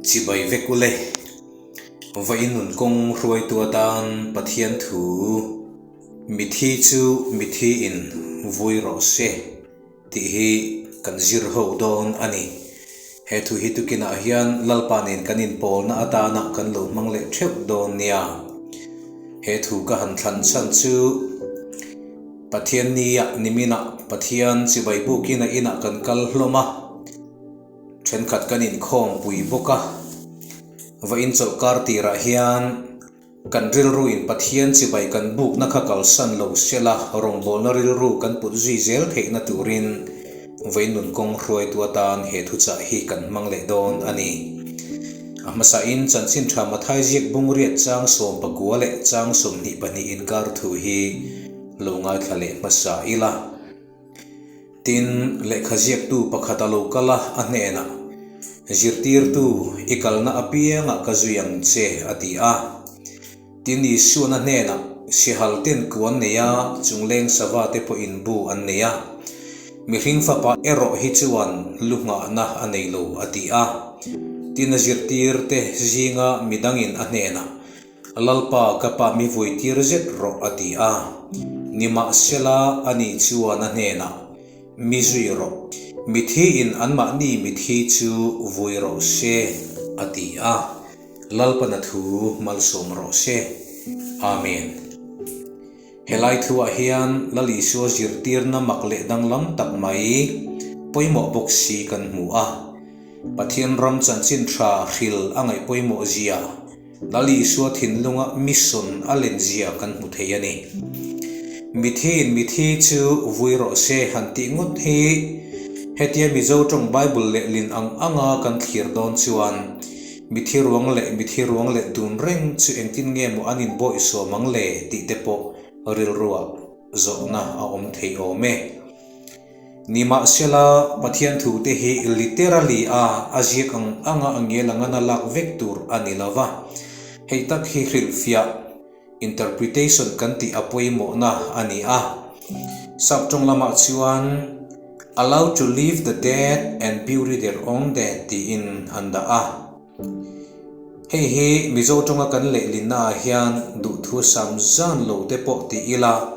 Chibai vek ule. Vawiin nun kawng hruaitu atan Pathian thu Mithi chu mithi in vui rawh se tih hi kan zir ho dawn a ni. He thu hi tukinah hian Lalpa nen kan inpawlna atana kan lo hmang leh theuh dawn nia. He thu ka han thlan chhan chu Pathian nia niminah Pathian chibai bukin a inah kan kal hlawm a, thenkhat kan inkhawm pui bawk a. Va inchawlh kar tirah hian Kan rilruin Pathian chibai kan bukna kha kalsan lo sela rawngbawlna rilru kan put zui zel theihna turin vawiin kawng hruaitu atan he thuchah hi kan hmang leh dawn a ni. A hmasain chanchin tha Mathai ziak bungriat chang 19 leh chang 22 inkar thu hi lo ngaithla leh hmasa ila. Tin, lehkha ziaktu pakhat a lo kal a, a hnenah, Zirtirtu, i kalna apiangah ka zui ang che, a ti a. Tin, Isuan a hnenah, Sihal ten ku an nei a, chungleng sava te pawhin bu an nei a. Mihring fapa erawh hi chuan lu nghahna a nei lo, a ti a. Tin, a zirtirte zinga midangin a hnenah, Lalpa ka pa mi vui tir zet rawh a ti a. Nimahsela ani chuan a hnenah, Mi zui rawh. Mithi in anmahni mithi chu vui rawh se a ti a. Lalpana thu malsawm rawh se. Amen. Helai thuah hian Lal Isua zirtirna mak leh danglam tak mai pawimawh bawk si kan hmu a. Pathian ram chanchin tha hril a ngaih pawimawh zia Lal Isua thinlunga mission a len zia kan hmu thei a ni. Mithiin mithi chu vui rawh se han tih ngawt hi hetia Mizo tawng Bible lehlin ang anga kan thlir dawn chuan mithi ruang leh mithi ruang leh dun reng chu engtin nge maw an inbawih sawm ang le tih te pawh rilruah zawhna a awm thei awm e. Nimahsela, Pathian thute hi literally a a ziak ang anga a ngel anga na lak vek tur a ni lo va. Hei tak hi hrilhfiah, interpretation, kan tih a pawimawhna a ni a. Saptawng lamah chuan Allow to leave the dead and bury their own dead tiin an dah a. Hei hi Mizo tawnga kan lehlinnaah hian duhthu sam zan lo te pawh ti ila,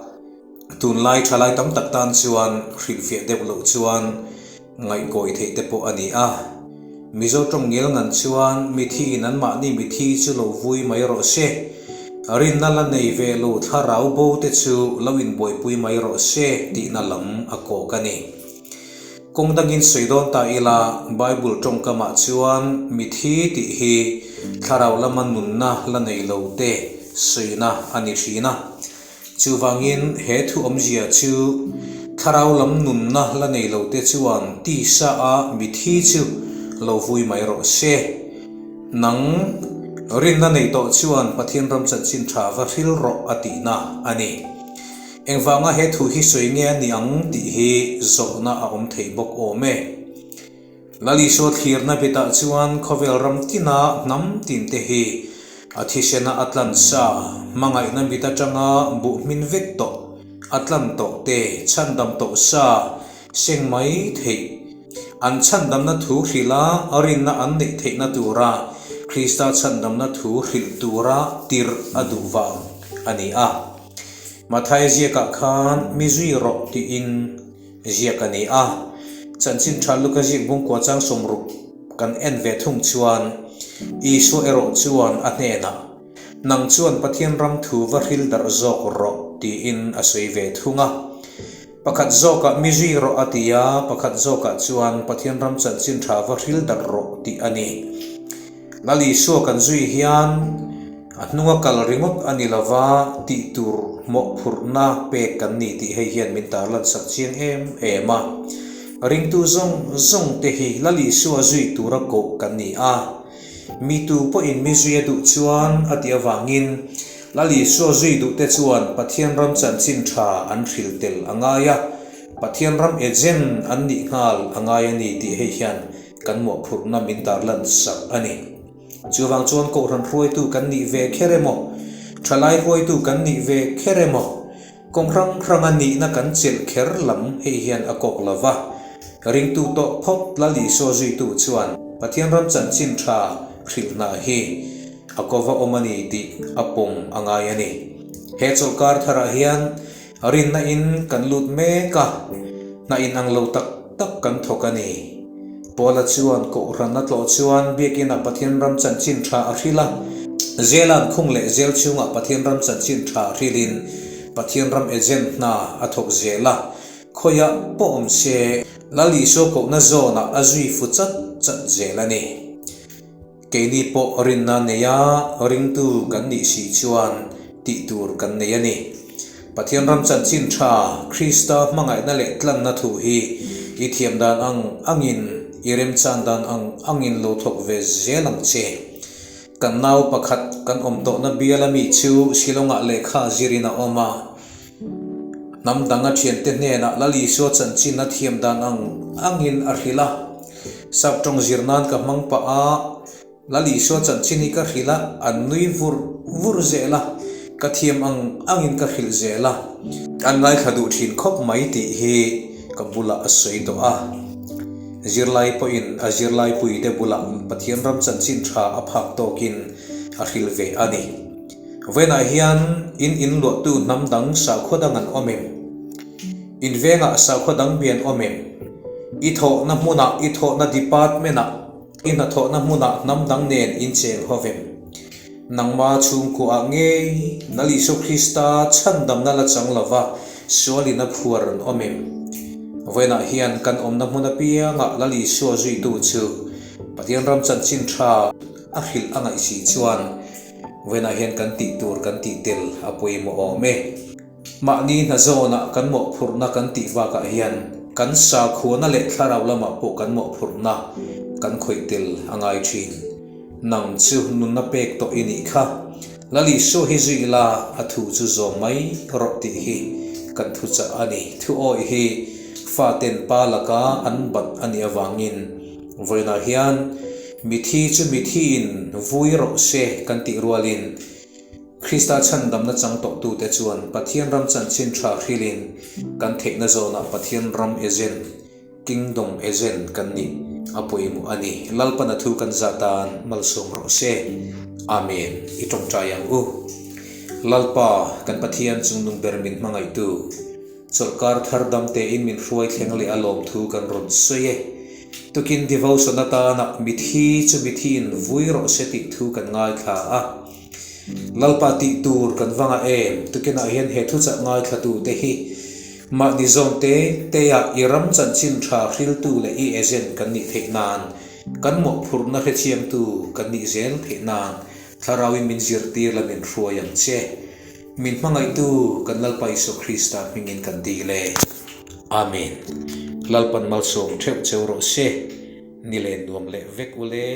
Tunlai thalai tam tak tan chuan hrilhfiah deuh loh chuan ngaihkawi theih te pawh a ni a. Mizo tawng ngel ngan chuan mithiin anmahni mithi chu lo vui mai rawh se, rinna la nei ve lo thlarau bo te chu lo inbuaipui mai rawh se tihna lam a kawk a ni. Kawng dangin sawi dawn ta ila, Bible tawngkamah chuan mithi tih hi thlarau lama nunna la nei lo te sawina a ni thin a. Chuvangin he thu awmzia chu thlarau lam nunna la nei lo te chuan tisa a mithi chu lo vui mai rawh se. Nang rinna nei tawh chuan Pathian ram chanchin tha va hril rawh a tihna a ni. Engvanga he thu hi sawi nge a ni ang tih hi zawhna a awm thei bawk awm e. Lal Isua thlirna betah chuan khawvel ram tina hnam tinte hi a thisena a tlan sa, hmangaihna mit atanga buh hmin vek tawh, a tlan tawh te, chhandam tawh sa, seng mai theih. An chhandamna thu hrilha rinna an neih theihna tura Krista chhandamna thu hrilh tura tirh a duh vang a ni a. Mathaia ziakah khan mi zui rawh tiin Ziak a ni a, chanchin tha Luka ziak bungkua chang 60 kan en ve thung chuan Isua erawh chuan a hnenah, Nang chuan Pathian ram thu va hril darh zawk rawh tiin a sawi ve thung a. Pakhat zawkah mi zui rawh a ti a, pakhat zawkah chuan Pathian ram chanchin tha va hril darh rawh tih a ni. Lal Isua kan zui hian a hnunga kal ringawt a ni lova, tih tur mawhphurhna pek kan ni tih hei hian min tarlan sak chiang em em a. Ringtu zawng zawng te hi Lal Isua zui tura koh kan ni a. Mi tu pawhin mi zui a duh chuan a tih avangin Lal Isua zui duh te chuan Pathian ram chanchin tha an hril tel a ngai a, Pathian ram agent an nih nghal a ngai a ni tih hei hian Kan mawhphurhna min tarlan sak a ni. Chuvang chuan kohhran hruaitu kan nih ve kher emaw, thalai hruaitu kan nih ve kher emaw, kawng hrang hranga nihna kan chelh kher lam hei hian a kawk lo va. Ringtu tawh phawt Lal Isua zuitu chuan Pathian ram chanchin tha hrilh hna hi a kova awm a ni tih a pawm a ngai a ni. He chawlhkar tharah hian rinna in kan lut mek a, hna inang lo tak tak kan thawk a ni. Paula chuan Kohhran a tlawh chuan Biakinah Pathian ram chanchin tha a hrilh a, Zela'n khung leh zel chhungah Pathian ram chanchin tha hrilhin Pathian ram agent hna a thawk zel a, Khawiah pawh awm se, Lal Isua kohna zawnah a zui fu chat chat zel a ni. Keini pawh rinna neia ringtu kan nih si chuan tih tur kan nei a ni. Pathian ram chanchin tha, Krista hmangaihna leh tlanna thu hi i thiam dan ang angin, i remchan dan ang angin lo thawk ve zel ang che. Kan nau pakhat kan awm tawhna bial ami chu Shillong-ah lehkha zirin a awm a. Hnam dang a thiante hnenah Lal Isua chanchin a thiam dan ang angin a hrilh a. Sap tawng zir nan ka hmang pah a, Lal Isua chanchin hi ka hrilh a, an nui vur vur zel a, ka thiam ang angin ka hrilh zel a. An ngaithla duh thin khawp mai tih hi ka bulah a sawi tawh a. Zirlai pawhin a zirlaipuite bulah Pathian ram chanchin tha a phak tawkin a hrilh ve a ni. Vawiinah hian in in luahtu hnam dang sakhua dang an awm em? In vengah sakhua dang bi an awm em? I thawhna hmunah, i thawhna department-ah, i hnathawhna hmunah hnam dang nen in cheng ho vem? Nangma chhungkuaah ngei Lal Isua Krista chhandamna la chang lova sualin a phuar an awm em? Vawiinah hian kan awmna hmun apiangah Lal Isua zuitu chu Pathian ram chanchin tha a hrilh a ngaih si chuan Vawiinah hian kan tih tur kan tih tel a pawimawh awm e. Mahni hna zawnah kan mawhphurhna kan tih bakah hian kan sakhuana leh thlarau lamah pawh kan mawhphurhna kan khawih tel a ngai thin. Nang chu nunna pek tawh i nih kha. Lal Isua hi zui ila a thu chu zawm mai rawh tih hi kan thuchah a ni. Thu awih hi faten pa laka an bat a nih avangin vawiinah hian Mithi chu mithiin vui rawh se kan tih rualin Krista chhandamna chang tawhtute chuan Pathian ram chanchin tha hrilhin kan theihna zawnah Pathian ram agent, Kingdom agent, kan nih a pawimawh a ni. Lalpan a thu kan zah tan malsawm rawh se. Amen. I tawngtai ang u. Lalpa, kan Pathian chungnung ber min hmangaihtu. Chawlhkar thar dam tein min hruai thleng leh a lawmthu kan rawn sawi e. Tukin devotion atana mithi chu mithiin vui rawh se tih thu kan ngaithla a. Lalpa tih tur kan va ngah em? Tukinah hian he thuchah ngaithlatute hi mahni zawn te teah i ram chanchin tha hriltu leh i agent kan nih theih nan, kan mawhphurhna hrethiamtu kan nih zel theih nan Thlarauin min zirtir la min hruai ang che. Min hmangaihtu kan Lalpa Isua Krista hmingin kan dil e. Amen. Lalpan malsawm theuh cheu rawh se. Ni len nuam leh vek ule.